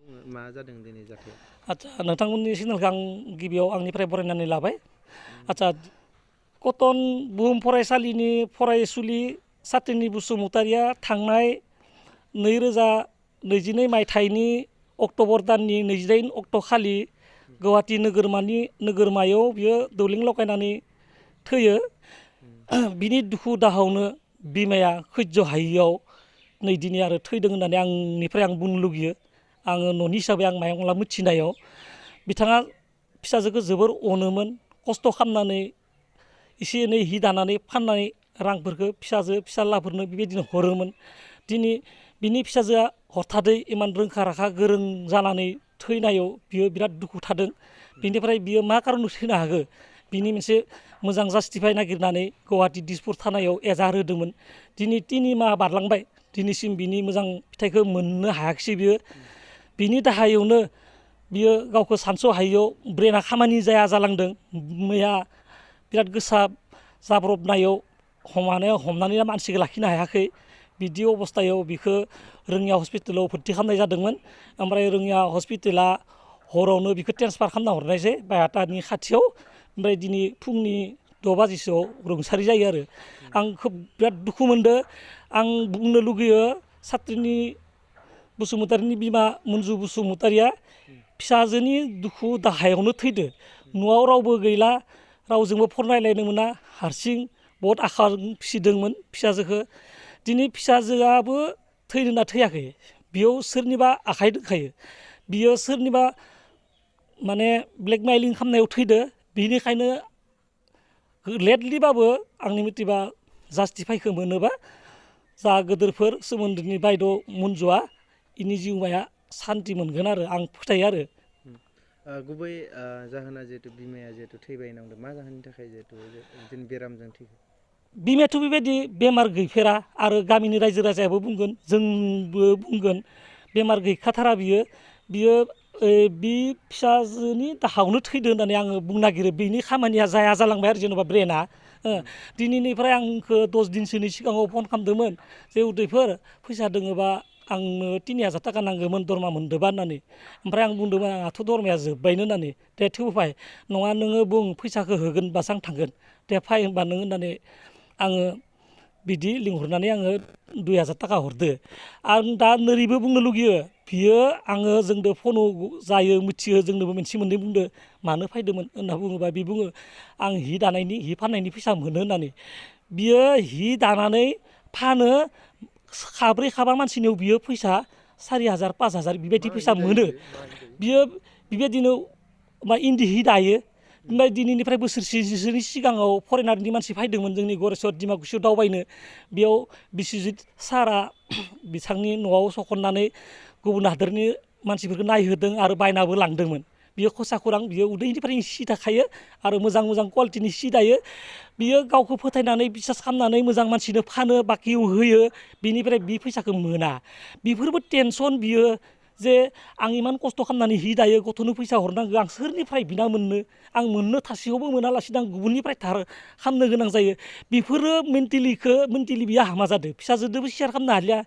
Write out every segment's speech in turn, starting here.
मा जादों दिनै जाथाया? आच्चा नोंथांमोननि चेनेलखौ आं गिबियाव आंनिफ्राय बरायनानै लाबाय। आच्चा कटन बुहुम फरायसालिनि फरायसुलि सात्रिनि बसुमतारिया थांनाय 2022 मायथाइनि अक्ट'बर दाननि 28 अक्ट' खालि गुवाहाटि नोगोरमायाव बियो दौलें लगायनानै थैयो। बिनि दुखु दाहायावनो बिमाया सैज्य हायैयाव नै दिनै आरो थैदों होननानै आंनिफ्राय आं बुंनो लुगैयो। आङो न'नि हिसाबै आं मायंला मिथिनायाव बिथाङा फिसाजोखौ जोबोर अनोमोन, खस्थ' खालामनानै एसे एनै हि दानानै फाननाय रांफोरखौ फिसालाफोरनो बेबायदिनो हरोमोन। दिनै बिनि फिसाजोआ हरथादै इमान रोंखा राखा गोरों जानानै थैनायाव बियो बिराद दुखु थादों। बिनिफ्राय बियो मा खारनाव थैनो हागौ बिनि मोनसे मोजां जास्टिफाइ नागिरनानै गुवाहाटि दिसपुर थानायाव एजाहार होदोंमोन। दिनै 3 माह बारलांबाय, दिनैसिम बिनि मोजां फिथाइखौ मोननो हायाखिसै बियो। बिनि दाहायावनो बियो गावखौ सानस' हायैयाव ब्रेना खामानि जाया जालांदों। मैया बिराद गोसा जाब्रबनायाव हमनानै मानसिखौ लाखिनो हायाखै। बिदि अबस्थायाव बिखौ रोङिया हस्पिटालाव भर्ति खालामनाय जादोंमोन। ओमफ्राय रोङिया हस्पिटाला हरावनो बिखौ ट्रेन्सफार खालामना हरनायसै बायाटानि खाथियाव। ओमफ्राय दिनै फुंनि 6 बाजिसोआव रुंसारि जायो आरो। आं खोब बिराद दुखु मोनदों। आं बुंनो लुगैयो सात्रिनि बसुमतारिनि बिमा मन्जु बसुमतारिया फिसाजोनि दुखु दाहायावनो थैदो। न'आव रावबो गैला, रावजोंबो फरायलायनो मोना, हारसिं बहुद आखा फिसिदोंमोन फिसाजोखौ। दिनै फिसाजोआबो थैदोंना थैयाखै बेयाव सोरनिबा आखाइ दंखायो। बियो सोरनिबा माने ब्लेकमेलिं खालामनायाव थैदो। बेनिखायनो लेटलिबाबो आंनि मथेबा जास्टिफाइखौ मोनोबा जा गोदोरफोर सोमोन्दोनि बायद' मन्जुआ इनि जिउमाया सान्ति मोनगोन आरो आं फोथायो आरो। गुबै जाहोना जिहेतु बिमाया जिहेतु थैबाय होनदों, मा जाहोननि थाखाय जिहेतु बिदिनो बेरामजों थैखो? बिमायाथ' बेबायदि बेमार गैफेरा आरो गामिनि रायजो राजायाबो बुंगोन, जोंबो बुंगोन बेमार गैखाथारा बियो बि फिसाजोनि दाहायावनो थैदो होननानै आङो बुंनो नागिरो। बेनि खामानिया जाया जालांबाय आरो जेनेबा ब्रेना। दिनैनिफ्राय आंखौ 10 दिनसोनि सिगाङाव फन खालामदोंमोन जे उदैफोर फैसा दोङोबा आंनो 3000 थाखा नांगौमोन दरमा मोनदोबा होननानै। ओमफ्राय आं बुंदोंमोन आंहाथ' दरमाया जोब्बायनो होननानै। दे थेवबो फाय, नङा नोङो बुं फैसाखौ होगोन होनबासो आं थांगोन, दे फाय होनबा नों होननानै आङो बिदि लिंहरनानै आङो 2000 थाखा हरदो। आं दा नोरैबो बुंनो लुगैयो बियो आङो जोंदो फनाव जायो मिथियो जोंनोबो मोनसे मोननै बुंदो मानो फायदोंमोन होनना बुङोबा बि बुङो आं हि फाननायनि फैसा मोनो होननानै। बियो हि दानानै फानो, खाब्रै खाबा मानसिनियाव बियो फैसा 4000 5000 बेबायदि फैसा मोनो। बियो बेबायदिनो इन्दि हि दायो। ओमफ्राय दिनैनिफ्राय बोसोरसेसोनि सिगाङाव फरेनारनि मानसि फैदोंमोन जोंनि गरेस्वर डिमाकुसियाव दावबायनो। बेयाव बिस्वजित सारआ बिथांनि न'आव सखननानै गुबुन हादोरनि मानसिफोरखौ नायहोदों आरो बायनाबो लांदोंमोन। बियो खसा खौरां, बियो उदैनिफ्रायनो सि दाखायो आरो मोजां मोजां कुवालिटिनि सि दायो। बियो गावखौ फोथायनानै बिसास खालामनानै मोजां मानसिनो फानो, बाखियाव होयो, बिनिफ्राय बि फैसाखौ मोना। बेफोरबो टेनसन बियो जे आं इमान खस्थ' खालामनानै हि दायो, गथ'नो फैसा हरनांगौ, आं सोरनिफ्राय बिना मोननो? आं मोननो थासेयावबो मोनालासिनो आं गुबुननिफ्राय धार खालामनो गोनां जायो। बेफोरो मेन्टेलि बियो हामा जादों। फिसाजोदोबो सेयार खालामनो हालिया,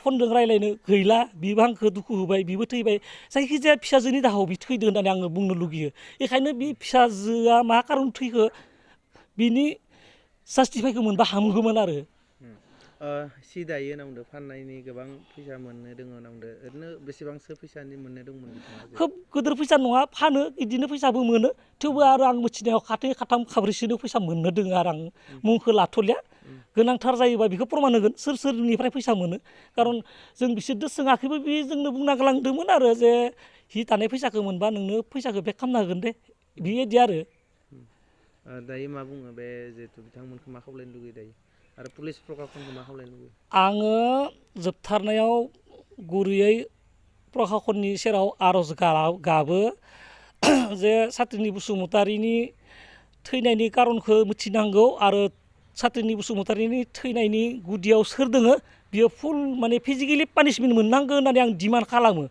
फनजों रायज्लायनो गैला, बिबो आंखौ दुखु होबाय, बिबो थैबाय। जायखिजाया फिसाजोनि दाहायाव बि थैदो होननानै आङो बुंनो लुगैयो। बेखायनो बि फिसाजोआ मा खारन थैखो बिनि जास्टिफाइखौ मोनबा हामगौमोन आरो। सि दायो होनना बुंदों, फाननायनि गोबां फैसा मोननो दङ होनना बुंदों। ओरैनो बेसेबांसो फैसानि मोननो दंमोन बिथाङा? खोब गिदिर फैसा नङा, फानो बिदिनो फैसाबो मोनो। थेवबो आरो आं मिथिनायाव खाथै खाथाम खाब्रैसोनि फैसा मोननो दोङो आरो आं मुंखौ लाथ'लिया। गोनांथार जायोबा बेखौ प्रमान होगोन सोरनिफ्राय फैसा मोनो। खारन जों बिसोरजों सोङाखैबो, बे जोंनो बुंना गालांदोंमोन आरो जे हि दानाय फैसाखौ मोनबा नोंनो फैसाखौ बेक खालामना होगोन दे, बेबायदि आरो। दायो मा बुङो बे जिहेतु बिथांमोनखौ मा खालामनो लुगैयो दायो आरो पुलिस प्रखाखनखौ मा खालामनो लुगैयो? आङो जोबथारनायाव गुरैयै प्रखाखननि सेराव आर'ज गाबो जे सात्रिनि बसुमतारिनि थैनायनि खारनखौ मिथिनांगौ आरो सात्रिनि बसुमतारिनि थैनायनि गुदियाव सोर दोङो बियो फुल माने फिजिकेलि पानिशमेन्ट मोननांगौ होननानै आं डिमान्ड खालामो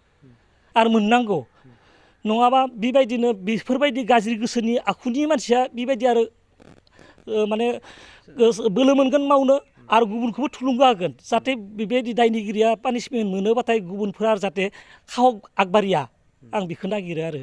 आरो मोननांगौ। नङाबा बेबायदिनो बेफोरबायदि गाज्रि गोसोनि आखुनि मानसिया बेबायदि आरो माने बोलो मोनगोन मावनो आरो गुबुनखौबो थुलुंगा होगोन जाहाथे बेबायदि दायनिगिरिया पानिशमेन्ट मोनोबाथाय गुबुनफोरा जाहाथे खाहक आगबारिया आं बेखौ नागिरो आरो